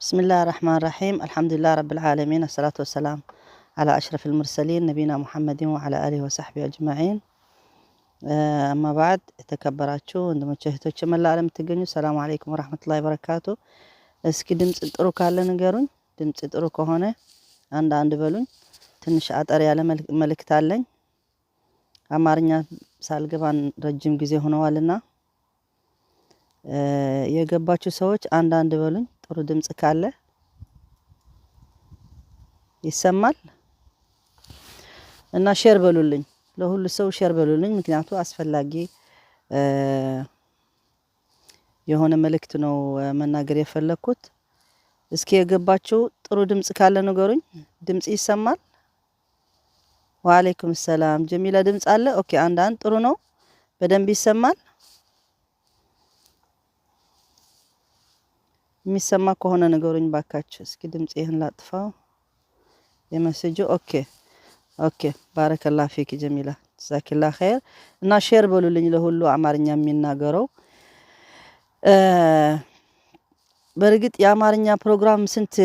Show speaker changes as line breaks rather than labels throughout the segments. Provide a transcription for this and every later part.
بسم الله الرحمن الرحيم، الحمد لله رب العالمين، الصلاة والسلام على أشرف المرسلين نبينا محمد وعلى آله وصحبه أجمعين، أما بعد። የተከበራችሁ ወንድሞቼ እህቶቼ፣ መላ ዓለም የምትገኙ السلام عليكم ورحمة الله وبركاته። እስኪ ድምጽ ጥሩ ካለ ንገሩኝ። ድምጽ ጥሩ ከሆነ አንድ አንድ በሉኝ። ትንሽ አጠር ያለ መልእክት አለኝ። አማርኛ ሳልገባን ረጅም ጊዜ ሆነዋልና የገባችሁ ሰዎች አንድ አንድ በሉኝ። ጥሩ ድምጽ ካለ ይሰማል እና share በሉልኝ፣ ለሁሉ ሰው share በሉልኝ። ምክንያቱ አስፈላጊ የሆነ መልእክት ነው መናገር የፈለግኩት። እስኪ የገባችሁ ጥሩ ድምጽ ካለ ንገሩኝ። ድምጽ ይሰማል? وعليكم السلام ጀሚላ፣ ድምጽ አለ? Okay፣ አንድ አንድ ጥሩ ነው፣ በደንብ ይሰማል። የሚሰማ ከሆነ ንገሩኝ ባካችሁ። እስኪ ድምጽ ይህን ላጥፋው የ message ኡ። Okay፣ بارك الله فيك ጀሚላ፣ جزاك الله خير። እና share በሉልኝ ለሁሉ አማርኛ የሚናገረው። በእርግጥ የአማርኛ ፕሮግራም ስንት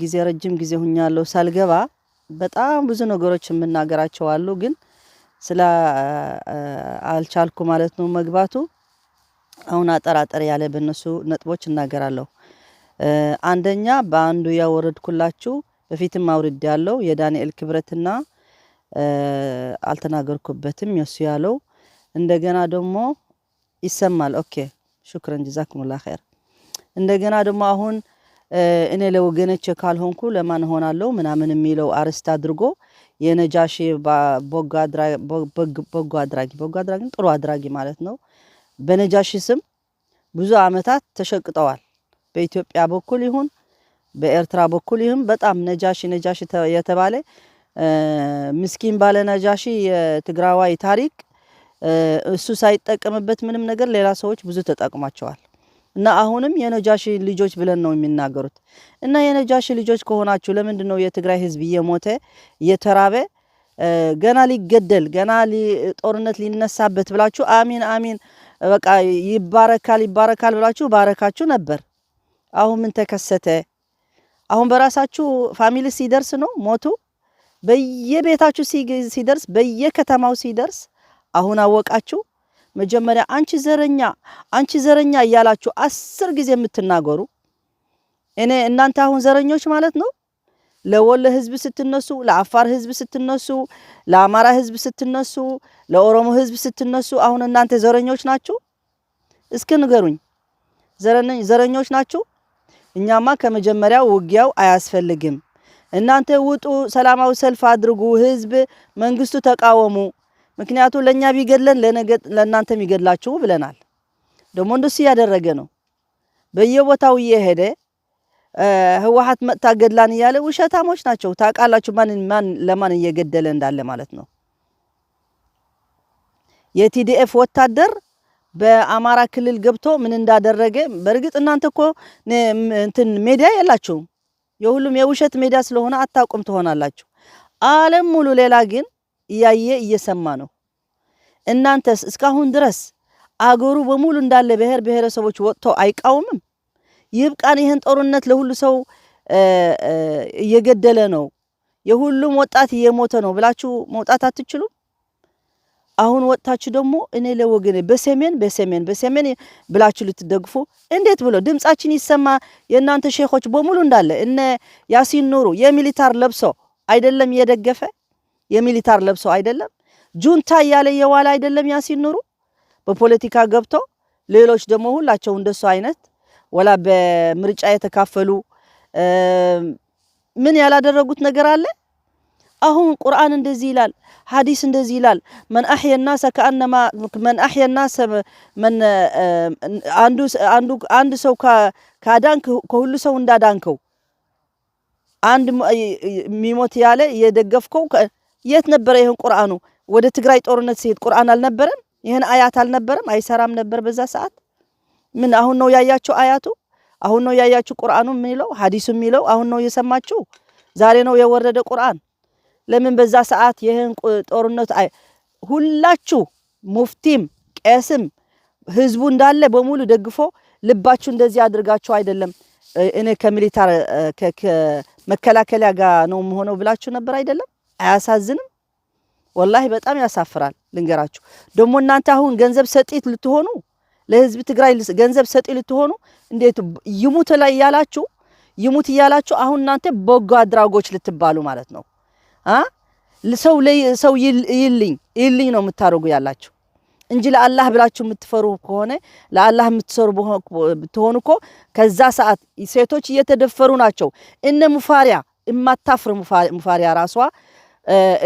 ጊዜ ረጅም ጊዜ ሁኛለሁ ሳልገባ። በጣም ብዙ ነገሮች የምናገራቸው አሉ፣ ግን ስለ አልቻልኩ ማለት ነው መግባቱ። አሁን አጠር አጠር ያለ በእነሱ ነጥቦች እናገራለሁ። አንደኛ በአንዱ ያወረድኩላችሁ፣ በፊትም አውርድ ያለው የዳንኤል ክብረትና አልተናገርኩበትም የሱ ያለው እንደገና ደግሞ ይሰማል። Okay፣ شكرا، جزاكم الله خير። እንደገና ደግሞ አሁን እኔ ለወገኖቼ ካልሆንኩ ለማን እሆናለሁ ምናምን የሚለው አርስት አድርጎ የነጃሺ በጎ አድራጊ፣ በጎ አድራጊ ጥሩ አድራጊ ማለት ነው። በነጃሺ ስም ብዙ አመታት ተሸቅጠዋል። በኢትዮጵያ በኩል ይሁን በኤርትራ በኩል ይሁን በጣም ነጃሺ ነጃሺ የተባለ ምስኪን ባለ ነጃሺ የትግራዋይ ታሪክ እሱ ሳይጠቀምበት ምንም ነገር ሌላ ሰዎች ብዙ ተጠቅሟቸዋል። እና አሁንም የነጃሺ ልጆች ብለን ነው የሚናገሩት። እና የነጃሺ ልጆች ከሆናችሁ ለምንድን ነው የትግራይ ህዝብ እየሞተ እየተራበ ገና ሊገደል ገና ጦርነት ሊነሳበት ብላችሁ አሚን አሚን በቃ ይባረካል ይባረካል ብላችሁ ባረካችሁ ነበር። አሁን ምን ተከሰተ? አሁን በራሳችሁ family ሲደርስ ነው ሞቱ። በየቤታችሁ ሲደርስ፣ በየከተማው ሲደርስ አሁን አወቃችሁ። መጀመሪያ አንቺ ዘረኛ አንቺ ዘረኛ እያላችሁ 10 ጊዜ የምትናገሩ እኔ እናንተ አሁን ዘረኞች ማለት ነው። ለወሎ ህዝብ ስትነሱ፣ ለአፋር ህዝብ ስትነሱ፣ ለአማራ ህዝብ ስትነሱ፣ ለኦሮሞ ህዝብ ስትነሱ አሁን እናንተ ዘረኞች ናችሁ? እስኪ ንገሩኝ፣ ዘረኞች ናችሁ? እኛማ ከመጀመሪያው ውጊያው አያስፈልግም፣ እናንተ ውጡ፣ ሰላማዊ ሰልፍ አድርጉ፣ ህዝብ መንግስቱ ተቃወሙ። ምክንያቱ ለኛ ቢገድለን ለእናንተም ይገድላችሁ ብለናል። ደግሞ እንደሱ እያደረገ ነው። በየቦታው እየሄደ ህወሓት መጥታ ገድላን እያለ ውሸታሞች ናቸው። ታውቃላችሁ ማን ማን ለማን እየገደለ እንዳለ ማለት ነው። የ TDF ወታደር በአማራ ክልል ገብቶ ምን እንዳደረገ በእርግጥ እናንተ እኮ እንትን ሜዲያ የላችሁም። የሁሉም የውሸት ሜዲያ ስለሆነ አታውቁም ትሆናላችሁ። ዓለም ሙሉ ሌላ ግን እያየ እየሰማ ነው። እናንተስ እስካሁን ድረስ አገሩ በሙሉ እንዳለ ብሔር ብሔረሰቦች ወጥቶ አይቃወምም? ይብቃን፣ ይህን ጦርነት ለሁሉ ሰው እየገደለ ነው፣ የሁሉም ወጣት እየሞተ ነው ብላችሁ መውጣት አትችሉም? አሁን ወጥታችሁ ደግሞ እኔ ለወገኔ በሰሜን በሰሜን በሰሜን ብላችሁ ልትደግፉ እንዴት ብሎ ድምጻችን ይሰማ? የእናንተ ሼኾች በሙሉ እንዳለ እነ ያሲን ኑሩ የ military ለብሶ አይደለም እየደገፈ፣ የ military ለብሶ አይደለም ጁንታ እያለ እየዋለ አይደለም ያሲን ኑሩ በፖለቲካ ገብቶ፣ ሌሎች ደግሞ ሁላቸው እንደሱ አይነት ወላ በምርጫ የተካፈሉ ምን ያላደረጉት ነገር አለ? አሁን ቁርአን እንደዚህ ይላል፣ ሐዲስ እንደዚህ ይላል። من أحيا الناس كأنما من أحيا الناس من አንዱ አንዱ አንድ ሰው ካዳንክ ከሁሉ ሰው እንዳዳንከው፣ አንድ የሚሞት ያለ የደገፍከው የት ነበረ? ይህን ቁርአኑ ወደ ትግራይ ጦርነት ሲሄድ ቁርአን አልነበረም? ይህን አያት አልነበረም? አይሰራም ነበር በዛ ሰዓት? ምን አሁን ነው ያያችሁ አያቱ? አሁን ነው ያያችሁ ቁርአኑ የሚለው ሐዲሱ የሚለው? አሁን ነው የሰማችሁ? ዛሬ ነው የወረደ ቁርአን? ለምን በዛ ሰዓት ይህን ጦርነት ሁላችሁ ሙፍቲም ቄስም ህዝቡ እንዳለ በሙሉ ደግፎ ልባችሁ እንደዚህ አድርጋችሁ አይደለም እኔ ከ military ከመከላከያ ጋር ነው የምሆነው ብላችሁ ነበር አይደለም? አያሳዝንም? ወላሂ በጣም ያሳፍራል። ልንገራችሁ ደግሞ እናንተ አሁን ገንዘብ ሰጢት ልትሆኑ፣ ለህዝብ ትግራይ ገንዘብ ሰጢ ልትሆኑ፣ እንዴት ይሙት ላይ እያላችሁ፣ ይሙት እያላችሁ አሁን እናንተ በጎ አድራጎች ልትባሉ ማለት ነው። አ ሰው ሰው ይልኝ ይልኝ ነው የምታደርጉ ያላችሁ እንጂ ለአላህ ብላችሁ የምትፈሩ ከሆነ፣ ለአላህ የምትሰሩ ብትሆኑ እኮ ከዛ ሰዓት ሴቶች እየተደፈሩ ናቸው። እነ ሙፋሪያ፣ የማታፍር ሙፋሪያ ራሷ፣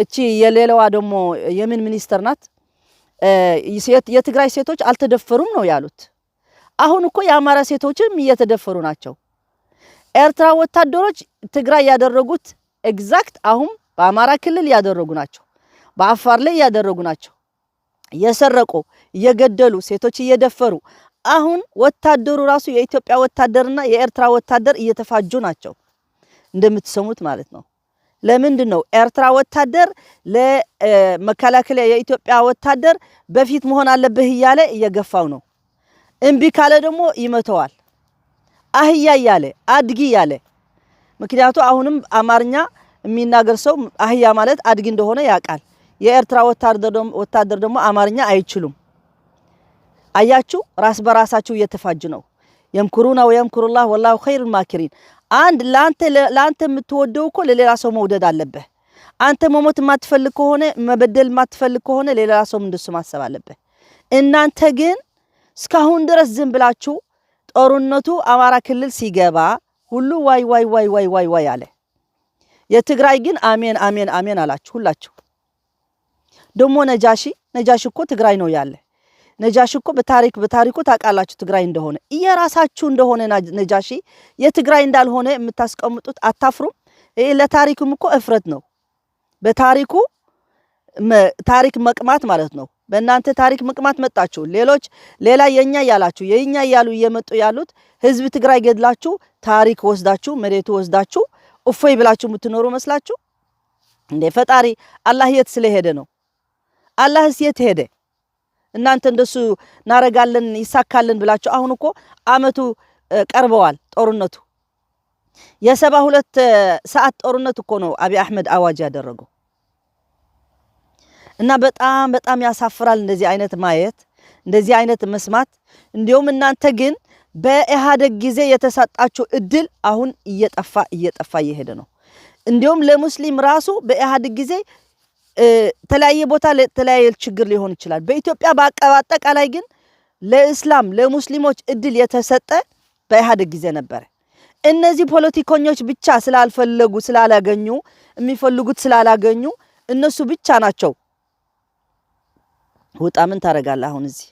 እቺ የሌላዋ ደግሞ የምን ሚኒስተር ናት? የትግራይ ሴቶች አልተደፈሩም ነው ያሉት። አሁን እኮ የአማራ ሴቶችም እየተደፈሩ ናቸው። ኤርትራ ወታደሮች ትግራይ ያደረጉት exact አሁን በአማራ ክልል ያደረጉ ናቸው። በአፋር ላይ ያደረጉ ናቸው። እየሰረቁ፣ እየገደሉ፣ ሴቶች እየደፈሩ፣ አሁን ወታደሩ ራሱ የኢትዮጵያ ወታደርና የኤርትራ ወታደር እየተፋጁ ናቸው እንደምትሰሙት ማለት ነው። ለምንድን ነው ኤርትራ ወታደር ለመከላከያ የኢትዮጵያ ወታደር በፊት መሆን አለብህ እያለ እየገፋው ነው። እምቢ ካለ ደግሞ ይመተዋል። አህያ እያለ፣ አድጊ እያለ። ምክንያቱ አሁንም አማርኛ የሚናገር ሰው አህያ ማለት አድጊ እንደሆነ ያውቃል። የኤርትራ ወታደር ደግሞ አማርኛ አይችሉም። አያችሁ፣ ራስ በራሳችሁ እየተፋጁ ነው። يمكرون ويمكر الله والله خير الماكرين። አንድ ለአንተ የምትወደው እኮ ለሌላ ሰው መውደድ አለብህ። አንተ መሞት የማትፈልግ ከሆነ፣ መበደል የማትፈልግ ከሆነ ለሌላ ሰው እንደሱ ማሰብ አለብህ። እናንተ ግን እስካሁን ድረስ ዝም ብላችሁ ጦርነቱ አማራ ክልል ሲገባ ሁሉ ዋይ ዋይ ዋይ ዋይ ዋይ ዋይ አለ። የትግራይ ግን አሜን አሜን አሜን አላችሁ ሁላችሁ። ደግሞ ነጃሺ፣ ነጃሺ እኮ ትግራይ ነው ያለ። ነጃሺ እኮ በታሪኩ ታውቃላችሁ ትግራይ እንደሆነ፣ እየራሳችሁ እንደሆነ፣ ነጃሺ የትግራይ እንዳልሆነ የምታስቀምጡት አታፍሩም? ይሄ ለታሪኩም እኮ እፍረት ነው። በታሪኩ ታሪክ መቅማት ማለት ነው። በእናንተ ታሪክ መቅማት መጣችሁ። ሌሎች ሌላ የኛ እያላችሁ፣ የኛ እያሉ እየመጡ ያሉት ህዝብ ትግራይ ገድላችሁ፣ ታሪክ ወስዳችሁ፣ መሬቱ ወስዳችሁ እፎይ ብላችሁ የምትኖሩ መስላችሁ እንዴ? ፈጣሪ አላህ የት ስለሄደ ነው? አላህስ የት ሄደ? እናንተ እንደሱ እናረጋለን ይሳካልን ብላችሁ አሁን እኮ አመቱ ቀርበዋል። ጦርነቱ የ72 ሰዓት ጦርነት እኮ ነው አብይ አሕመድ አዋጅ ያደረገው። እና በጣም በጣም ያሳፍራል እንደዚህ አይነት ማየት፣ እንደዚህ አይነት መስማት። እንዲሁም እናንተ ግን በኢህአደግ ጊዜ የተሰጣችሁ እድል አሁን እየጠፋ እየጠፋ እየሄደ ነው። እንዲሁም ለሙስሊም ራሱ በኢህአደግ ጊዜ ተለያየ ቦታ ተለያየ ችግር ሊሆን ይችላል። በኢትዮጵያ በአጠቃላይ ግን ለእስላም ለሙስሊሞች እድል የተሰጠ በኢህአደግ ጊዜ ነበረ። እነዚህ ፖለቲከኞች ብቻ ስላልፈለጉ፣ ስላላገኙ፣ የሚፈልጉት ስላላገኙ እነሱ ብቻ ናቸው። ውጣ፣ ምን ታደርጋለህ አሁን እዚህ?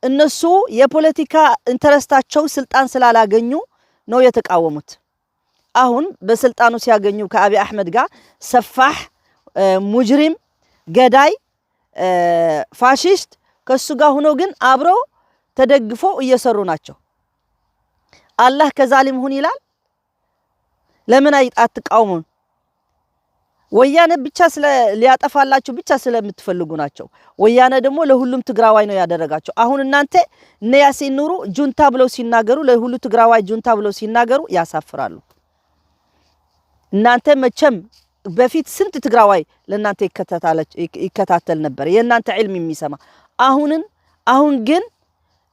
እነሱ የፖለቲካ interest ኣቸው ስልጣን ስላላገኙ ነው የተቃወሙት። አሁን በስልጣኑ ሲያገኙ ከአብይ አሕመድ ጋር ሰፋህ፣ مجرم፣ ገዳይ፣ ፋሽስት ከሱ ጋር ሆኖ ግን አብረው ተደግፎ እየሰሩ ናቸው። አላህ ከዛሊም ሁን ይላል። ለምን አትቃውሙን? ወያነ ብቻ ስለ ሊያጠፋላችሁ ብቻ ስለምትፈልጉ ናቸው። ወያነ ደግሞ ለሁሉም ትግራዋይ ነው ያደረጋቸው። አሁን እናንተ እነ ያሲን ኑሩ ጁንታ ብለው ሲናገሩ፣ ለሁሉ ትግራዋይ ጁንታ ብለው ሲናገሩ ያሳፍራሉ። እናንተ መቼም በፊት ስንት ትግራዋይ ለእናንተ ይከታተል ነበር፣ የእናንተ ዕልም የሚሰማ። አሁን ግን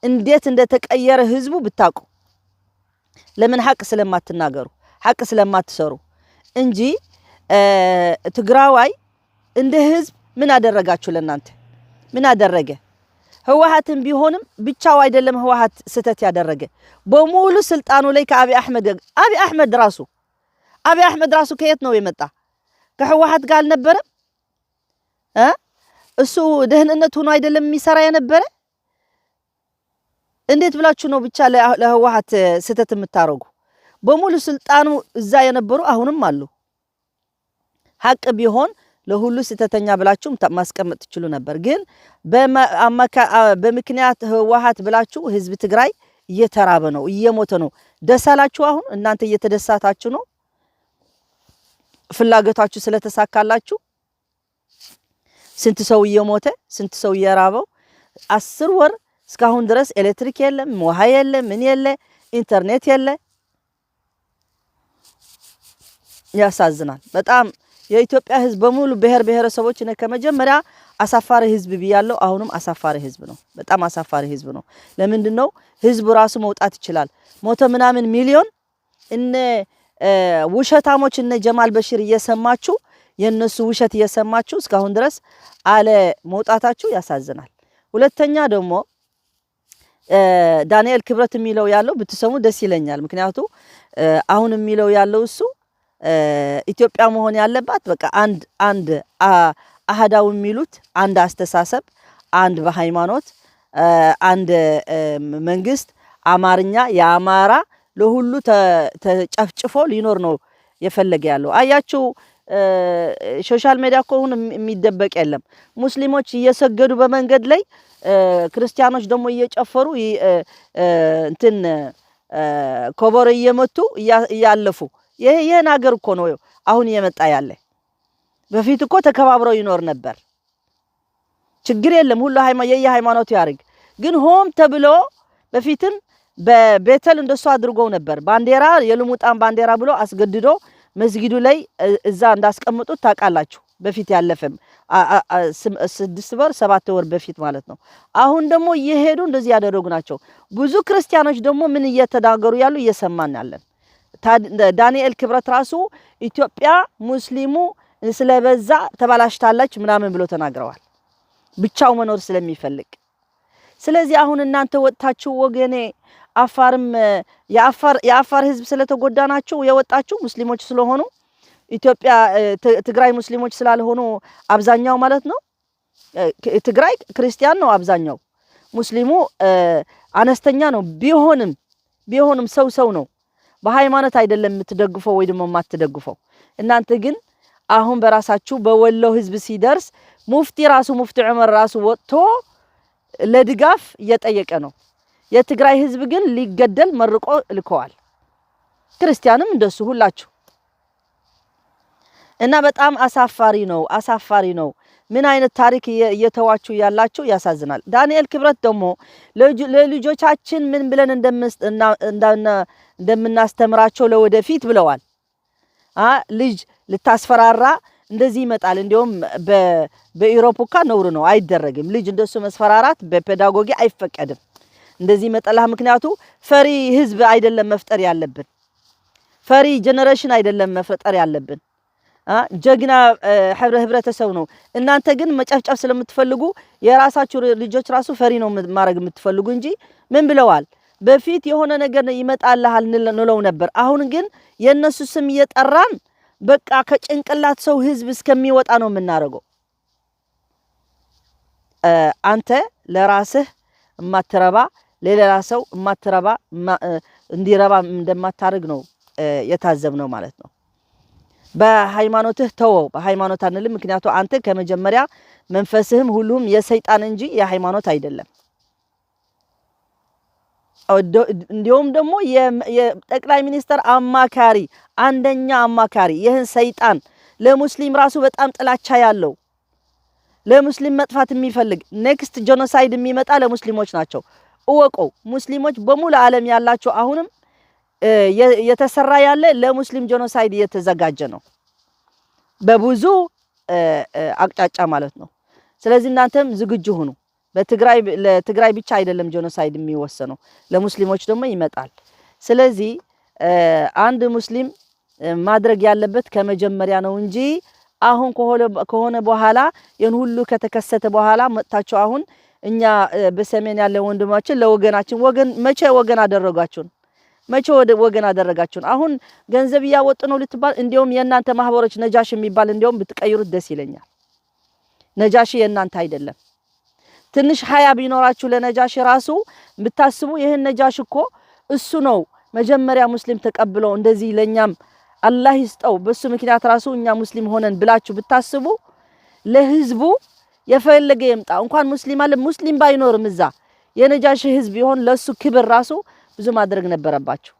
እንዴት እንደተቀየረ ህዝቡ ብታውቁ። ለምን ሐቅ ስለማትናገሩ፣ ሐቅ ስለማትሰሩ እንጂ ትግራዋይ እንደ ህዝብ ምን አደረጋችሁ? ለእናንተ ምን አደረገ? ህወሓትን ቢሆንም ብቻው አይደለም ህወሓት ስህተት ያደረገ፣ በሙሉ ስልጣኑ ላይ ከአብይ አሕመድ። አብይ አሕመድ ራሱ ከየት ነው የመጣ? ከህወሓት ጋር አልነበረም? እሱ ደህንነት ሆኖ አይደለም የሚሰራ የነበረ? እንዴት ብላችሁ ነው ብቻ ለህወሓት ስህተት የምታረጉ? በሙሉ ስልጣኑ እዛ የነበሩ አሁንም አሉ። ሐቅ ቢሆን ለሁሉ ስህተተኛ ብላችሁ ማስቀመጥ ትችሉ ነበር። ግን በምክንያት ህወሓት ብላችሁ ህዝብ ትግራይ እየተራበ ነው፣ እየሞተ ነው። ደስ አላችሁ? አሁን እናንተ እየተደሳታችሁ ነው፣ ፍላጎታችሁ ስለተሳካላችሁ። ስንት ሰው እየሞተ፣ ስንት ሰው እየራበው፣ 10 ወር እስካሁን ድረስ ኤሌክትሪክ የለም፣ ውሃ የለ፣ ምን የለ። ኢንተርኔት የለ። ያሳዝናል በጣም። የኢትዮጵያ ሕዝብ በሙሉ ብሔር ብሔረሰቦች፣ እኔ ከመጀመሪያ አሳፋሪ ሕዝብ ብያለሁ። አሁንም አሳፋሪ ሕዝብ ነው። በጣም አሳፋሪ ሕዝብ ነው። ለምንድን ነው? ሕዝቡ ራሱ መውጣት ይችላል። 100 ምናምን ሚሊዮን እነ ውሸታሞች እነ ጀማል በሽር እየሰማችሁ፣ የእነሱ ውሸት እየሰማችሁ እስካሁን ድረስ አለ መውጣታችሁ ያሳዝናል። ሁለተኛ ደግሞ ዳንኤል ክብረት የሚለው ያለው ብትሰሙ ደስ ይለኛል። ምክንያቱ አሁን የሚለው ያለው እሱ ኢትዮጵያ መሆን ያለባት በቃ አንድ አህዳዊ የሚሉት አንድ አስተሳሰብ፣ አንድ በሃይማኖት፣ አንድ መንግስት፣ አማርኛ የአማራ ለሁሉ ተጨፍጭፎ ሊኖር ነው የፈለገ ያለው። አያችሁ፣ social media እኮ አሁን የሚደበቅ የለም። ሙስሊሞች እየሰገዱ በመንገድ ላይ፣ ክርስቲያኖች ደግሞ እየጨፈሩ፣ እንትን ከበሮ እየመቱ እያለፉ፣ ይህን ሀገር እኮ ነው አሁን እየመጣ ያለ። በፊት እኮ ተከባብረው ይኖር ነበር። ችግር የለም፣ ሁሉ የየሃይማኖቱ ያርግ። ግን ሆም ተብሎ በፊትም በቤተል እንደሱ አድርገው ነበር። ባንዲራ የልሙጣን ባንዲራ ብሎ አስገድዶ መስጊዱ ላይ እዛ እንዳስቀምጡት ታውቃላችሁ። በፊት ያለፈም 6 ወር 7 ወር በፊት ማለት ነው። አሁን ደግሞ እየሄዱ እንደዚህ ያደረጉ ናቸው። ብዙ ክርስቲያኖች ደግሞ ምን እየተናገሩ ያሉ እየሰማን ያለን። ዳንኤል ክብረት ራሱ ኢትዮጵያ ሙስሊሙ ስለበዛ ተበላሽታለች ምናምን ብሎ ተናግረዋል። ብቻው መኖር ስለሚፈልግ። ስለዚህ አሁን እናንተ ወጥታችሁ ወገኔ አፋርም የአፋር ህዝብ ስለተጎዳ ናችሁ የወጣችሁ፣ ሙስሊሞች ስለሆኑ፣ ኢትዮጵያ ትግራይ ሙስሊሞች ስላልሆኑ አብዛኛው ማለት ነው። ትግራይ ክርስቲያን ነው አብዛኛው፣ ሙስሊሙ አነስተኛ ነው። ቢሆንም ሰው ሰው ነው። በሃይማኖት አይደለም የምትደግፈው ወይ ደግሞ የማትደግፈው። እናንተ ግን አሁን በራሳችሁ በወሎ ህዝብ ሲደርስ ሙፍቲ ራሱ፣ ሙፍቲ ዑመር ራሱ ወጥቶ ለድጋፍ እየጠየቀ ነው። የትግራይ ህዝብ ግን ሊገደል መርቆ ልከዋል። ክርስቲያንም እንደሱ ሁላችሁ እና በጣም አሳፋሪ ነው፣ አሳፋሪ ነው። ምን አይነት ታሪክ እየተዋችሁ ያላችሁ ያሳዝናል። ዳንኤል ክብረት ደግሞ ለልጆቻችን ምን ብለን እንደምናስተምራቸው ለወደፊት ብለዋል። ልጅ ልታስፈራራ እንደዚህ ይመጣል። እንዲሁም በ Europe እኮ ነውር ነው፣ አይደረግም። ልጅ እንደሱ መስፈራራት በ pedagogy አይፈቀድም። እንደዚህ ይመጣልህ። ምክንያቱ ፈሪ ህዝብ አይደለም መፍጠር ያለብን፣ ፈሪ generation አይደለም መፍጠር ያለብን፣ ጀግና ህብረተሰብ ነው። እናንተ ግን መጨፍጨፍ ስለምትፈልጉ የራሳችሁ ልጆች ራሱ ፈሪ ነው ማድረግ የምትፈልጉ እንጂ ምን ብለዋል? በፊት የሆነ ነገር ይመጣልሃል ንለው ነበር። አሁን ግን የእነሱ ስም እየጠራን በቃ ከጭንቅላት ሰው ህዝብ እስከሚወጣ ነው የምናደርገው። አንተ ለራስህ የማትረባ፣ ለሌላ ሰው የማትረባ እንዲረባ እንደማታደርግ ነው የታዘብነው ማለት ነው። በሃይማኖትህ ተወው፣ በሃይማኖት አንልም። ምክንያቱ አንተ ከመጀመሪያ መንፈስህም ሁሉም የሰይጣን እንጂ የሃይማኖት አይደለም። እንዲሁም ደግሞ የጠቅላይ ሚኒስትር አማካሪ፣ አንደኛ አማካሪ፣ ይህን ሰይጣን ለሙስሊም ራሱ በጣም ጥላቻ ያለው፣ ለሙስሊም መጥፋት የሚፈልግ፣ next genocide የሚመጣ ለሙስሊሞች ናቸው። እወቁ። ሙስሊሞች በሙሉ ዓለም ያላቸው አሁንም የተሰራ ያለ ለሙስሊም genocide እየተዘጋጀ ነው፣ በብዙ አቅጣጫ ማለት ነው። ስለዚህ እናንተም ዝግጁ ሁኑ። በትግራይ ለትግራይ ብቻ አይደለም genocide የሚወሰነው፣ ለሙስሊሞች ደግሞ ይመጣል። ስለዚህ አንድ ሙስሊም ማድረግ ያለበት ከመጀመሪያ ነው እንጂ አሁን ከሆነ በኋላ፣ ይህን ሁሉ ከተከሰተ በኋላ መጥታችሁ አሁን እኛ በሰሜን ያለ ወንድማችን ለወገናችን ወገን፣ መቼ ወገን አደረጋችሁን? መቼ ወደ ወገን አደረጋችሁን? አሁን ገንዘብ እያወጡ ነው ልትባል። እንዲያውም የእናንተ ማህበሮች ነጃሽ የሚባል እንዲያውም ብትቀይሩት ደስ ይለኛል። ነጃሺ የእናንተ አይደለም። ትንሽ ሀያ ቢኖራችሁ ለነጃሺ ራሱ ብታስቡ፣ ይህን ነጃሽ እኮ እሱ ነው መጀመሪያ ሙስሊም ተቀብሎ እንደዚህ ለኛም አላህ ይስጠው፣ በሱ ምክንያት ራሱ እኛ ሙስሊም ሆነን ብላችሁ ብታስቡ፣ ለህዝቡ የፈለገ ይምጣ፣ እንኳን ሙስሊም አለ ሙስሊም ባይኖርም እዛ የነጃሺ ህዝብ ቢሆን ለሱ ክብር ራሱ ብዙ ማድረግ ነበረባችሁ።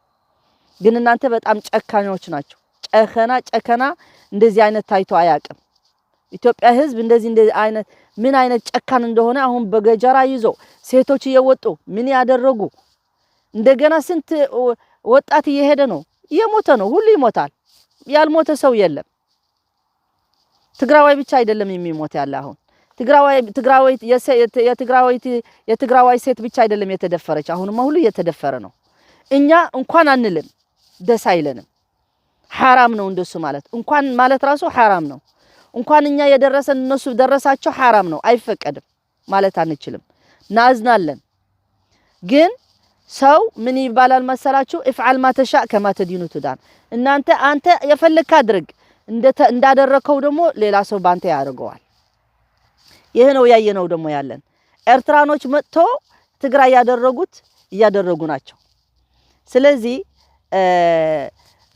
ግን እናንተ በጣም ጨካኞች ናቸው። ጨከና ጨከና እንደዚህ አይነት ታይቶ አያውቅም። ኢትዮጵያ ህዝብ እንደዚህ አይነት ምን አይነት ጨካን እንደሆነ አሁን በገጀራ ይዞ ሴቶች እየወጡ ምን ያደረጉ እንደገና ስንት ወጣት እየሄደ ነው፣ እየሞተ ነው። ሁሉ ይሞታል። ያልሞተ ሰው የለም። ትግራዋይ ብቻ አይደለም የሚሞት ያለ። አሁን ትግራዋይ ትግራዋይ የትግራዋይ የትግራዋይ ሴት ብቻ አይደለም የተደፈረች። አሁንማ ሁሉ እየተደፈረ ነው። እኛ እንኳን አንልም፣ ደስ አይለንም። ሐራም ነው እንደሱ ማለት፣ እንኳን ማለት ራሱ ሐራም ነው። እንኳን እኛ የደረሰን እነሱ ደረሳቸው ሐራም ነው፣ አይፈቀድም ማለት አንችልም። ናዝናለን። ግን ሰው ምን ይባላል መሰላችሁ? افعل ما تشاء كما تدين تدان። እናንተ አንተ የፈለግክ አድርግ፣ እንዳደረከው ደግሞ ሌላ ሰው ባንተ ያደርገዋል። ይህ ነው ያየነው ደግሞ ያለን። ኤርትራኖች መጥቶ ትግራይ ያደረጉት እያደረጉ ናቸው። ስለዚህ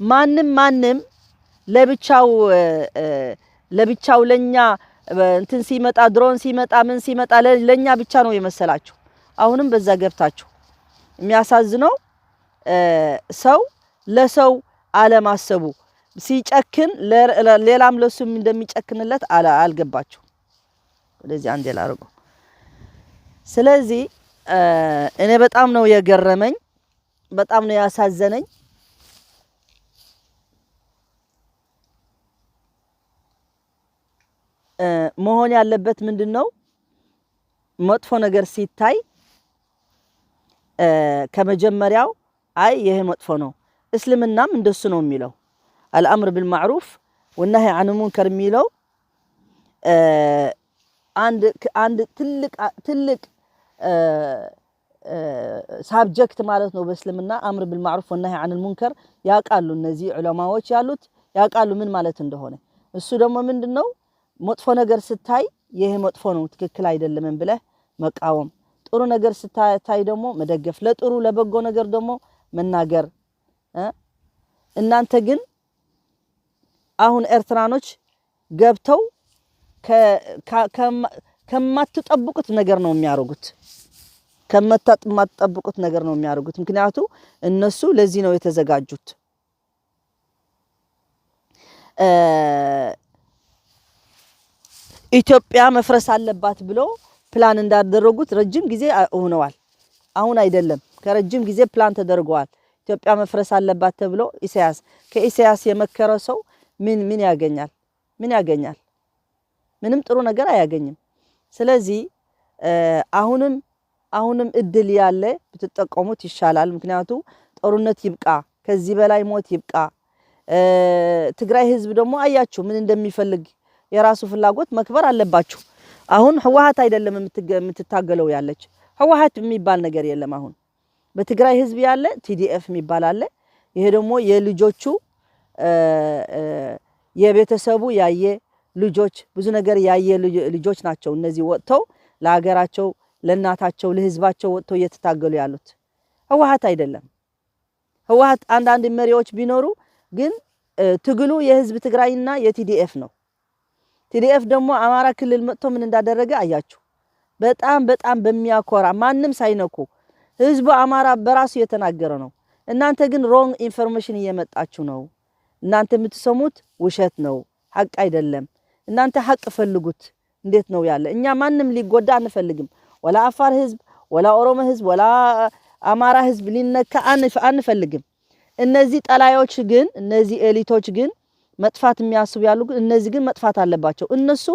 ማንም ማንም ለብቻው ለኛ እንትን ሲመጣ፣ ድሮን ሲመጣ፣ ምን ሲመጣ ለኛ ብቻ ነው የመሰላችሁ። አሁንም በዛ ገብታችሁ የሚያሳዝነው ሰው ለሰው አለማሰቡ፣ ሲጨክን ሌላም ለሱም እንደሚጨክንለት አልገባችሁ። ወደዚህ አንዴ ላድርገው። ስለዚህ እኔ በጣም ነው የገረመኝ፣ በጣም ነው ያሳዘነኝ። መሆን ያለበት ምንድን ነው? መጥፎ ነገር ሲታይ ከመጀመሪያው አይ ይሄ መጥፎ ነው። እስልምናም እንደሱ ነው የሚለው። الأمر بالمعروف والنهي عن المنكر የሚለው አንድ ትልቅ ትልቅ subject ማለት ነው በእስልምና። أمر بالمعروف والنهي عن المنكر ያውቃሉ፣ እነዚህ ዑለማዎች ያሉት ያውቃሉ ምን ማለት እንደሆነ። እሱ ደግሞ ምንድን ነው? መጥፎ ነገር ስታይ ይሄ መጥፎ ነው፣ ትክክል አይደለም ብለህ መቃወም፣ ጥሩ ነገር ስታይ ደግሞ መደገፍ፣ ለጥሩ ለበጎ ነገር ደግሞ መናገር። እናንተ ግን አሁን ኤርትራኖች ገብተው ከማትጠብቁት ነገር ነው የሚያደርጉት። ከማትጠብቁት ነገር ነው የሚያደርጉት። ምክንያቱ እነሱ ለዚህ ነው የተዘጋጁት። ኢትዮጵያ መፍረስ አለባት ብሎ ፕላን እንዳደረጉት ረጅም ጊዜ ሆነዋል። አሁን አይደለም፣ ከረጅም ጊዜ ፕላን ተደርገዋል። ኢትዮጵያ መፍረስ አለባት ተብሎ ኢሳያስ፣ ከኢሳያስ የመከረ ሰው ምን ምን ያገኛል? ምን ያገኛል? ምንም ጥሩ ነገር አያገኝም። ስለዚህ አሁንም አሁንም እድል ያለ ብትጠቀሙት ይሻላል። ምክንያቱ ጦርነት ይብቃ፣ ከዚህ በላይ ሞት ይብቃ። ትግራይ ህዝብ ደግሞ አያችሁ ምን እንደሚፈልግ፣ የራሱ ፍላጎት መክበር አለባችሁ። አሁን ህወሓት አይደለም የምትታገለው ያለች፣ ህወሓት የሚባል ነገር የለም። አሁን በትግራይ ህዝብ ያለ TDF የሚባል አለ። ይሄ ደግሞ የልጆቹ የቤተሰቡ ያየ ልጆች፣ ብዙ ነገር ያየ ልጆች ናቸው። እነዚህ ወጥተው ለሀገራቸው፣ ለእናታቸው፣ ለህዝባቸው ወጥተው እየተታገሉ ያሉት ህወሓት አይደለም። ህወሓት አንዳንድ መሪዎች ቢኖሩ ግን ትግሉ የህዝብ ትግራይና የ TDF ነው። TDF ደግሞ አማራ ክልል መጥቶ ምን እንዳደረገ አያችሁ። በጣም በጣም በሚያኮራ፣ ማንም ሳይነኩ ህዝቡ አማራ በራሱ የተናገረ ነው። እናንተ ግን wrong information እየመጣችሁ ነው። እናንተ የምትሰሙት ውሸት ነው፣ ሀቅ አይደለም። እናንተ ሀቅ ፈልጉት። እንዴት ነው ያለ? እኛ ማንም ሊጎዳ አንፈልግም። ወላ አፋር ህዝብ፣ ወላ ኦሮሞ ህዝብ፣ ወላ አማራ ህዝብ ሊነካ አንፈልግም። እነዚህ ጠላዮች ግን፣ እነዚህ elite ኦች ግን፣ መጥፋት የሚያስቡ ያሉ ግን፣ እነዚህ ግን መጥፋት አለባቸው። እነሱ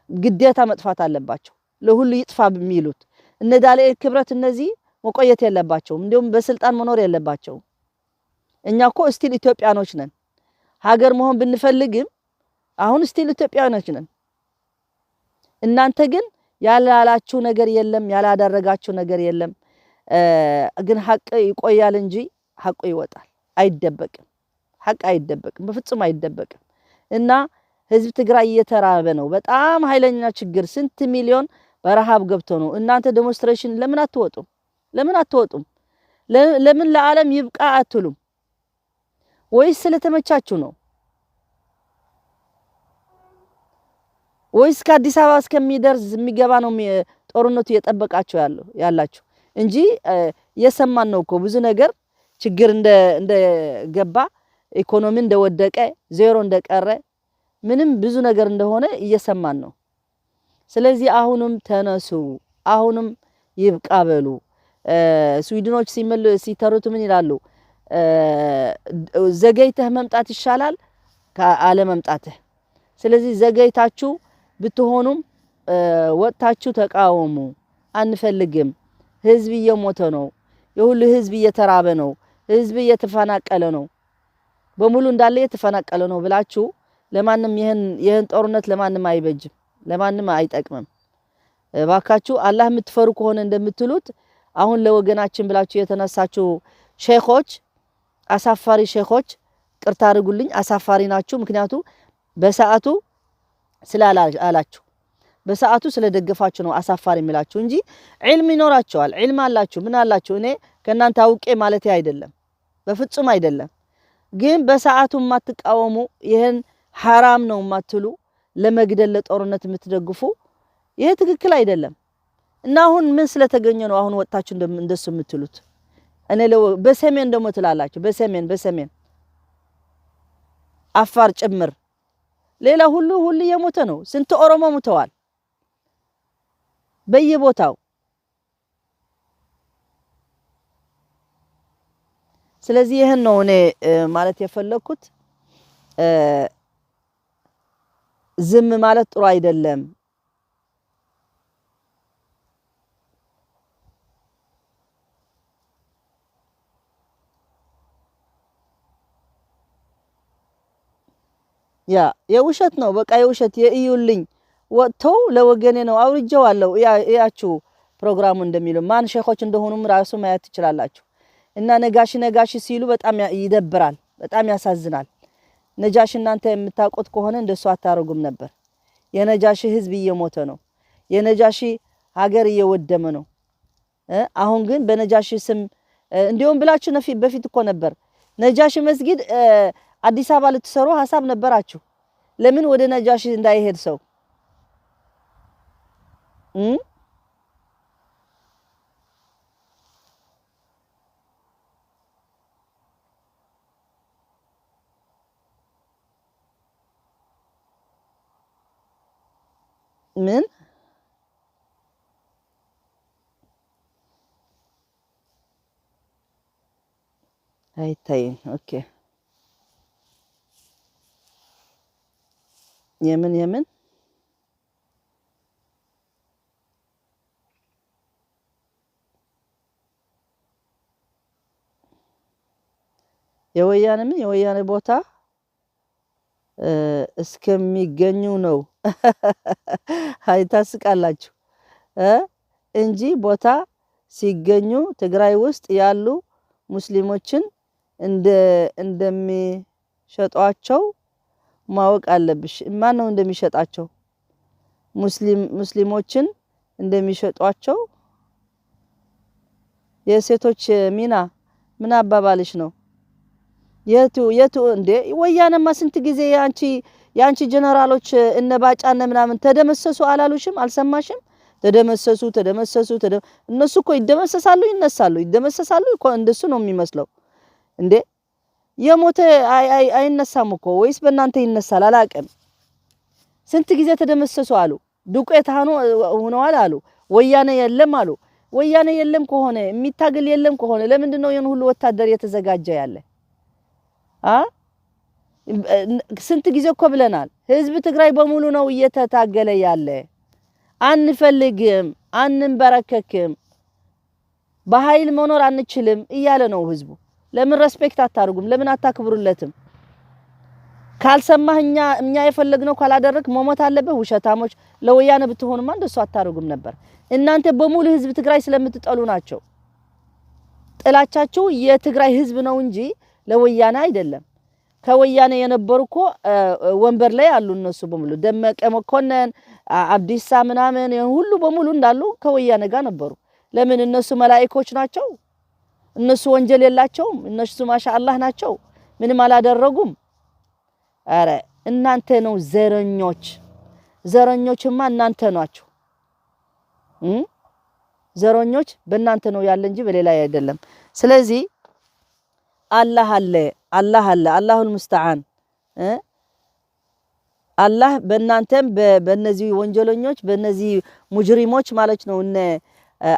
ግዴታ መጥፋት አለባቸው። ለሁሉ ይጥፋ የሚሉት እነ ዳንኤል ክብረት እነዚህ መቆየት የለባቸውም። እንዲሁም በስልጣን መኖር የለባቸውም። እኛ እኮ still ኢትዮጵያኖች ነን። ሀገር መሆን ብንፈልግም አሁን still ኢትዮጵያኖች ነን። እናንተ ግን ያላላችሁ ነገር የለም፣ ያላደረጋችሁ ነገር የለም። ግን ሀቅ ይቆያል እንጂ ሀቁ ይወጣል፣ አይደበቅም። ሀቅ አይደበቅም፣ በፍጹም አይደበቅም። እና ህዝብ ትግራይ እየተራበ ነው። በጣም ኃይለኛ ችግር፣ ስንት ሚሊዮን በረሃብ ገብቶ ነው። እናንተ demonstration ለምን አትወጡም? ለምን አትወጡም? ለምን ለዓለም ይብቃ አትሉም? ወይስ ስለተመቻችሁ ነው? ወይስ ከአዲስ አበባ እስከሚደርስ የሚገባ ነው ጦርነቱ እየጠበቃችሁ ያላችሁ? እንጂ እየሰማን ነው እኮ ብዙ ነገር፣ ችግር እንደገባ፣ ኢኮኖሚ እንደወደቀ፣ ዜሮ እንደቀረ፣ ምንም ብዙ ነገር እንደሆነ እየሰማን ነው። ስለዚህ አሁንም ተነሱ፣ አሁንም ይብቃ በሉ። ስዊድኖች ሲተርቱ ምን ይላሉ? ዘገይተህ መምጣት ይሻላል አለመምጣትህ። ስለዚህ ዘገይታችሁ ብትሆኑም ወጥታችሁ ተቃወሙ። አንፈልግም። ህዝብ እየሞተ ነው። የሁሉ ህዝብ እየተራበ ነው። ህዝብ እየተፈናቀለ ነው። በሙሉ እንዳለ እየተፈናቀለ ነው ብላችሁ ለማንም ይህን ጦርነት ለማንም አይበጅም፣ ለማንም አይጠቅምም። እባካችሁ አላህ የምትፈሩ ከሆነ እንደምትሉት አሁን ለወገናችን ብላችሁ የተነሳችሁ ሼኾች፣ አሳፋሪ ሼኾች፣ ቅርታ አድርጉልኝ፣ አሳፋሪ ናችሁ። ምክንያቱ በሰዓቱ ስላላችሁ በሰዓቱ ስለደገፋችሁ ነው አሳፋሪ የሚላችሁ እንጂ ዒልም ይኖራቸዋል። ዒልም አላችሁ፣ ምን አላችሁ። እኔ ከእናንተ አውቄ ማለት አይደለም፣ በፍጹም አይደለም። ግን በሰዓቱ የማትቃወሙ፣ ይህን ሐራም ነው የማትሉ፣ ለመግደል ለጦርነት የምትደግፉ ይሄ ትክክል አይደለም። እና አሁን ምን ስለተገኘ ነው አሁን ወጥታችሁ እንደሱ የምትሉት? እኔ በሰሜን ደግሞ ትላላችሁ፣ በሰሜን በሰሜን አፋር ጭምር ሌላ ሁሉ ሁሉ እየሞተ ነው። ስንት ኦሮሞ ሙተዋል በየቦታው። ስለዚህ ይህን ነው እኔ ማለት የፈለኩት። ዝም ማለት ጥሩ አይደለም። ያ የውሸት ነው፣ በቃ የውሸት የእዩልኝ ወጥተው ለወገኔ ነው አውርጄዋለሁ። እያችሁ ፕሮግራሙ እንደሚሉ ማን ሼኾች እንደሆኑም ራሱ ማየት ትችላላችሁ። እና ነጋሺ ነጋሺ ሲሉ በጣም ይደብራል፣ በጣም ያሳዝናል። ነጃሺ እናንተ የምታውቁት ከሆነ እንደሱ አታረጉም ነበር። የነጃሺ ህዝብ እየሞተ ነው። የነጃሺ ሀገር እየወደመ ነው። አሁን ግን በነጃሺ ስም እንዲሁም ብላችሁ በፊት እኮ ነበር ነጃሺ መስጊድ አዲስ አበባ ልትሰሩ ሀሳብ ነበራችሁ። ለምን ወደ ነጃሺ እንዳይሄድ ሰው? ምን አይታይም። Okay፣ የምን የምን የወያኔ ምን የወያኔ ቦታ እስከሚገኙ ነው። አይ ታስቃላችሁ እንጂ ቦታ ሲገኙ ትግራይ ውስጥ ያሉ ሙስሊሞችን እንደሚሸጧቸው ማወቅ አለብሽ። ማን ነው እንደሚሸጣቸው? ሙስሊሞችን እንደሚሸጧቸው። የሴቶች ሚና ምን አባባልሽ ነው? የቱ የቱ እንዴ? ወያነማ ስንት ጊዜ ያንቺ ጀነራሎች እነ ባጫ እነ ምናምን ተደመሰሱ አላሉሽም? አልሰማሽም? ተደመሰሱ ተደመሰሱ። እነሱ እኮ ይደመሰሳሉ፣ ይነሳሉ፣ ይደመሰሳሉ እኮ እንደሱ ነው የሚመስለው። እንዴ የሞተ አይነሳም እኮ ወይስ በእናንተ ይነሳል? አላቅም። ስንት ጊዜ ተደመሰሱ አሉ። ዱቄት ሆነዋል አሉ። ወያኔ የለም አሉ። ወያኔ የለም ከሆነ፣ የሚታገል የለም ከሆነ ለምንድን ነው ይሄን ሁሉ ወታደር የተዘጋጀ ያለ? አ ስንት ጊዜ እኮ ብለናል። ህዝብ ትግራይ በሙሉ ነው እየተታገለ ያለ። አንፈልግም፣ አንንበረከክም፣ በኃይል መኖር አንችልም እያለ ነው ህዝቡ። ለምን respect አታርጉም? ለምን አታክብሩለትም? ካልሰማህ እኛ የፈለግነው ካላደረግ መሞት አለብህ። ውሸታሞች! ለወያነ ብትሆኑማ እንደሱ አታርጉም ነበር። እናንተ በሙሉ ህዝብ ትግራይ ስለምትጠሉ ናቸው። ጥላቻችሁ የትግራይ ህዝብ ነው እንጂ ለወያነ አይደለም። ከወያኔ የነበሩ እኮ ወንበር ላይ አሉ እነሱ በሙሉ፣ ደመቀ መኮንን፣ አብዲሳ ምናምን ሁሉ በሙሉ እንዳሉ ከወያኔ ጋር ነበሩ። ለምን እነሱ መላኢኮች ናቸው? እነሱ ወንጀል የላቸውም። እነሱ ማሻአላህ ናቸው። ምንም አላደረጉም። አረ እናንተ ነው ዘረኞች። ዘረኞችማ እናንተ ናችሁ። ዘረኞች በእናንተ ነው ያለ እንጂ በሌላ አይደለም። ስለዚህ አላህ አለ፣ አላህ አለ፣ الله المستعان። አላህ በእናንተም በእነዚህ ወንጀለኞች በእነዚህ ሙጅሪሞች ማለት ነው እነ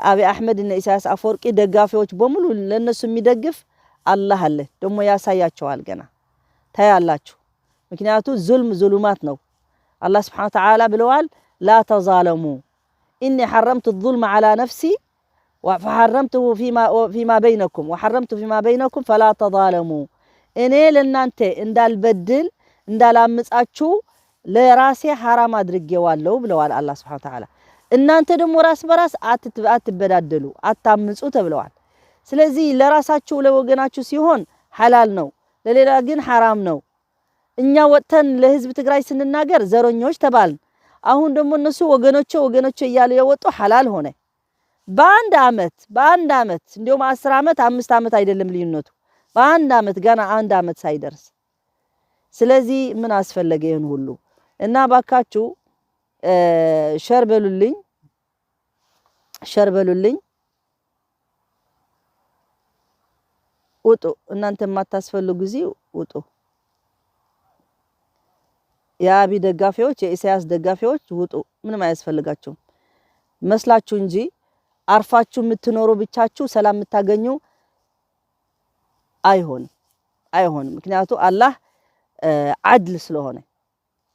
አብይ አህመድ እና ኢሳያስ አፈወርቂ ደጋፊዎች በሙሉ ለነሱ የሚደግፍ አላህ አለ። ደግሞ ያሳያቸዋል፣ ገና ታያላችሁ። ምክንያቱ ظلم ظلمات ነው። አላህ سبحانه وتعالى ብለዋል፣ لا تظالموا إني حرمت الظلم على نفسي فحرمته فيما بينكم وحرمت فيما بينكم فلا تظالموا። እኔ ለእናንተ እንዳልበድል እንዳላምጻችሁ ለራሴ ሐራም አድርጌዋለሁ ብለዋል አላህ سبحانه وتعالى። እናንተ ደግሞ ራስ በራስ አትበዳደሉ፣ አታምጹ ተብለዋል። ስለዚህ ለራሳችሁ ለወገናችሁ ሲሆን ሐላል ነው፣ ለሌላ ግን ሐራም ነው። እኛ ወጥተን ለህዝብ ትግራይ ስንናገር ዘረኞች ተባልን። አሁን ደግሞ እነሱ ወገኖቼ ወገኖቼ እያሉ የወጡ ሐላል ሆነ። በአንድ አመት እንዲሁም 10 አመት 5 አመት አይደለም ልዩነቱ፣ በአንድ አመት፣ ገና አንድ አመት ሳይደርስ። ስለዚህ ምን አስፈለገ ይህን ሁሉ? እና ባካችሁ share በሉልኝ፣ share በሉልኝ። ውጡ። እናንተ የማታስፈልጉ ጊዜ ውጡ። የአብይ ደጋፊዎች፣ የኢሳያስ ደጋፊዎች ውጡ። ምንም አያስፈልጋችሁም መስላችሁ እንጂ አርፋችሁ የምትኖሩ፣ ብቻችሁ ሰላም የምታገኙ አይሆንም፣ አይሆንም። ምክንያቱ አላህ عدل ስለሆነ፣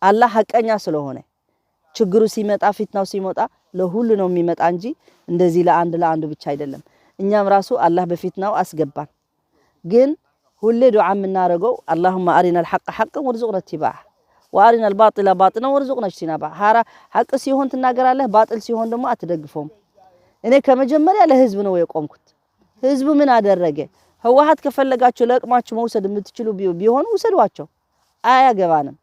አላህ ሀቀኛ ስለሆነ፣ ችግሩ ሲመጣ፣ ፊትናው ሲመጣ ለሁሉ ነው የሚመጣ እንጂ እንደዚህ ለአንድ ለአንዱ ብቻ አይደለም። እኛም ራሱ አላህ በፊትናው አስገባን። ግን ሁሌ ዱዓ የምናደርገው اللهم أرنا الحق حقا وارزقنا اتباعه وأرنا الباطل باطلا وارزقنا اجتنابه። ሐቅ ሲሆን ትናገራለህ፣ ባጥል ሲሆን ደግሞ አትደግፈውም። እኔ ከመጀመሪያ ለህዝብ ነው የቆምኩት። ህዝቡ ምን አደረገ? ህወሓት ከፈለጋችሁ ለቅማችሁ መውሰድ የምትችሉ ቢሆኑ ውሰዷቸው፣ አያገባንም።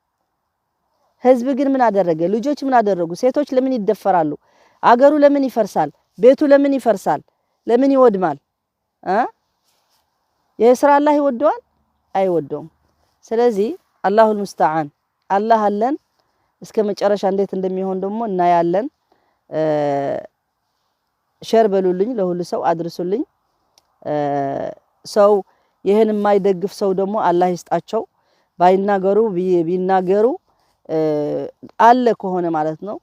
ህዝብ ግን ምን አደረገ? ልጆች ምን አደረጉ? ሴቶች ለምን ይደፈራሉ? አገሩ ለምን ይፈርሳል? ቤቱ ለምን ይፈርሳል? ለምን ይወድማል? እ ይህ ስራ አላህ ይወደዋል? አይወደውም። ስለዚህ الله المستعان፣ አላህ አለን። እስከ መጨረሻ እንዴት እንደሚሆን ደግሞ እናያለን። Share በሉልኝ፣ ለሁሉ ሰው አድርሱልኝ። ሰው ይህን የማይደግፍ ሰው ደግሞ አላህ ይስጣቸው። ባይናገሩ ቢናገሩ አለ ከሆነ ማለት ነው።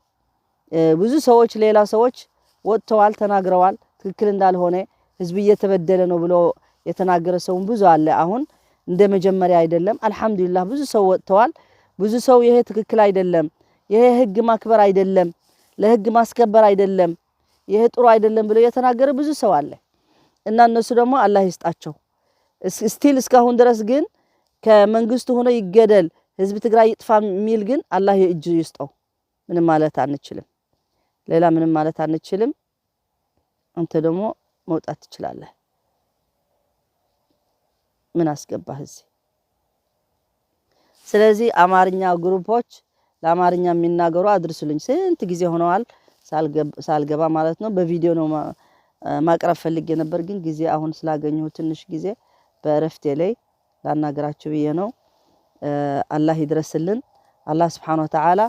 ብዙ ሰዎች፣ ሌላ ሰዎች ወጥተዋል፣ ተናግረዋል። ትክክል እንዳልሆነ፣ ህዝብ እየተበደለ ነው ብሎ የተናገረ ሰውን ብዙ አለ። አሁን እንደ መጀመሪያ አይደለም። አልሐምዱሊላህ ብዙ ሰው ወጥተዋል። ብዙ ሰው ይሄ ትክክል አይደለም፣ ይሄ ህግ ማክበር አይደለም፣ ለህግ ማስከበር አይደለም፣ ይሄ ጥሩ አይደለም ብሎ የተናገረ ብዙ ሰው አለ። እና እነሱ ደግሞ አላህ ይስጣቸው። Still እስካሁን ድረስ ግን ከመንግስቱ ሆኖ ይገደል፣ ህዝብ ትግራይ ይጥፋ የሚል ግን አላህ የእጁ ይስጠው። ምንም ማለት አንችልም። ሌላ ምንም ማለት አንችልም። አንተ ደግሞ መውጣት ትችላለህ። ምን አስገባህ እዚህ? ስለዚህ አማርኛ ግሩፖች፣ ለአማርኛ የሚናገሩ አድርሱልኝ። ስንት ጊዜ ሆነዋል ሳልገባ ማለት ነው። በቪዲዮ ነው ማቅረብ ፈልጌ ነበር፣ ግን ጊዜ አሁን ስላገኘሁ ትንሽ ጊዜ በእረፍቴ ላይ ላናገራችሁ ብዬ ነው። አላህ ይድረስልን። አላህ سبحانه وتعالى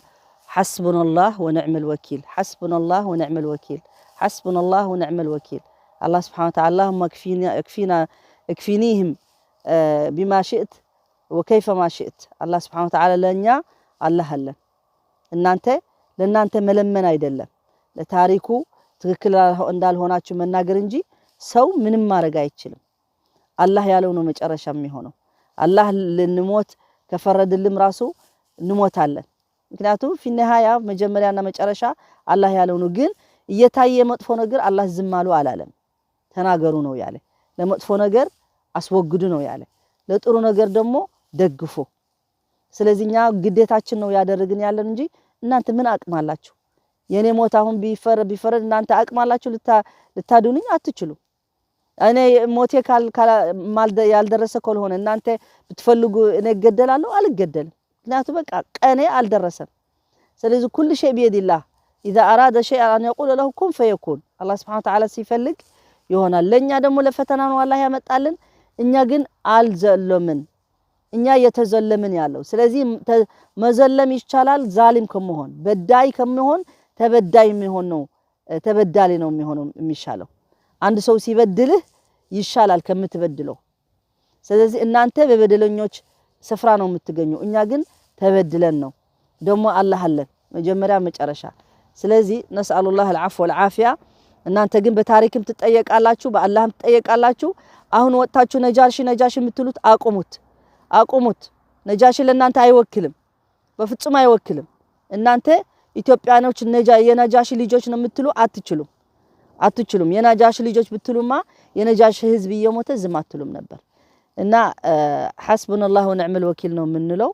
حسبنا الله ونعم الوكيل፣ حسبنا الله ونعم الوكيل፣ حسبنا الله ونعم الوكيل። አላህ سبحانه وتعالى اللهم اكفنا اكفنيهم بما شئت وكيفما شئت። አላህ سبحانه وتعالى ለእኛ አላህ አለን። እናንተ ለእናንተ መለመን አይደለም፣ ለታሪኩ ትክክል እንዳልሆናችሁ መናገር እንጂ ሰው ምንም ማድረግ አይችልም። አላህ ያለው ነው መጨረሻ የሚሆነው። አላህ ልንሞት ከፈረድልም ራሱ እንሞታለን። ምክንያቱም في النهاية መጀመሪያና መጨረሻ አላህ ያለው ነው። ግን እየታየ መጥፎ ነገር አላህ ዝም አሉ አላለም። ተናገሩ ነው ያለ። ለመጥፎ ነገር አስወግዱ ነው ያለ። ለጥሩ ነገር ደግሞ ደግፉ። ስለዚህ እኛ ግዴታችን ነው ያደረግን ያለን እንጂ እናንተ ምን አቅም አላችሁ? የኔ ሞት አሁን ቢፈረድ እናንተ አቅም አላችሁ ልታድኑኝ? አትችሉ። እኔ ሞቴ ያልደረሰ ካልሆነ እናንተ ብትፈልጉ እኔ እገደላለሁ? አልገደልም። ምክንያቱም በቃ ቀኔ አልደረሰም። ስለዚህ كل شيء بيد الله، إذا أراد شيئا أن يقول له كن فيكون። አላህ سبحانه وتعالى ሲፈልግ ይሆናል። ለእኛ ደግሞ ለፈተና ነው አላህ ያመጣልን። እኛ ግን አልዘለምን፣ እኛ እየተዘለምን ያለው። ስለዚህ መዘለም ይቻላል። ዛሊም ከመሆን፣ በዳይ ከመሆን ተበዳይ የሚሆን ነው፣ ተበዳሊ ነው የሚሆነው የሚሻለው። አንድ ሰው ሲበድልህ ይሻላል ከምትበድለው። ስለዚህ እናንተ በበደለኞች ስፍራ ነው የምትገኙ፣ እኛ ግን ተበድለን ነው። ደግሞ አላህ አለን መጀመሪያ መጨረሻ። ስለዚህ نسأل الله العفو والعافية። እናንተ ግን በታሪክም ትጠየቃላችሁ፣ በአላህም ትጠየቃላችሁ። አሁን ወጥታችሁ ነጃሺ ነጃሺ የምትሉት አቁሙት፣ አቁሙት። ነጃሺ ለእናንተ አይወክልም፣ በፍጹም አይወክልም። እናንተ ኢትዮጵያኖች የነጃሺ ልጆች ነው የምትሉ አትችሉም፣ አትችሉም። የነጃሺ ልጆች ብትሉማ የነጃሺ ህዝብ እየሞተ ዝም አትሉም ነበር። እና حسبنا الله ونعم الوكيل ነው የምንለው።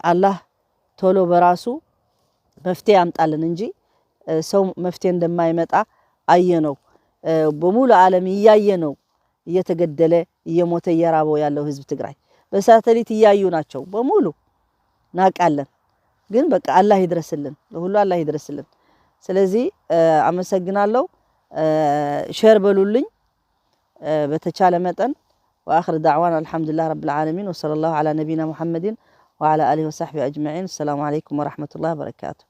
አላህ ቶሎ በራሱ መፍትሄ ያምጣልን እንጂ ሰው መፍትሄ እንደማይመጣ አየነው። በሙሉ ዓለም እያየ ነው እየተገደለ፣ እየሞተ፣ እየራበው ያለው ህዝብ ትግራይ በሳተሊት እያዩ ናቸው በሙሉ፣ ናቃለን። ግን በቃ አላህ ይድረስልን፣ ለሁሉ አላህ ይድረስልን። ስለዚህ አመሰግናለሁ። Share በሉልኝ በተቻለ መጠን። وآخر دعوانا الحمد لله رب العالمين وصلى الله على نبينا محمد وعلى آله وصحبه أجمعين። السلام عليكم ورحمة الله وبركاته።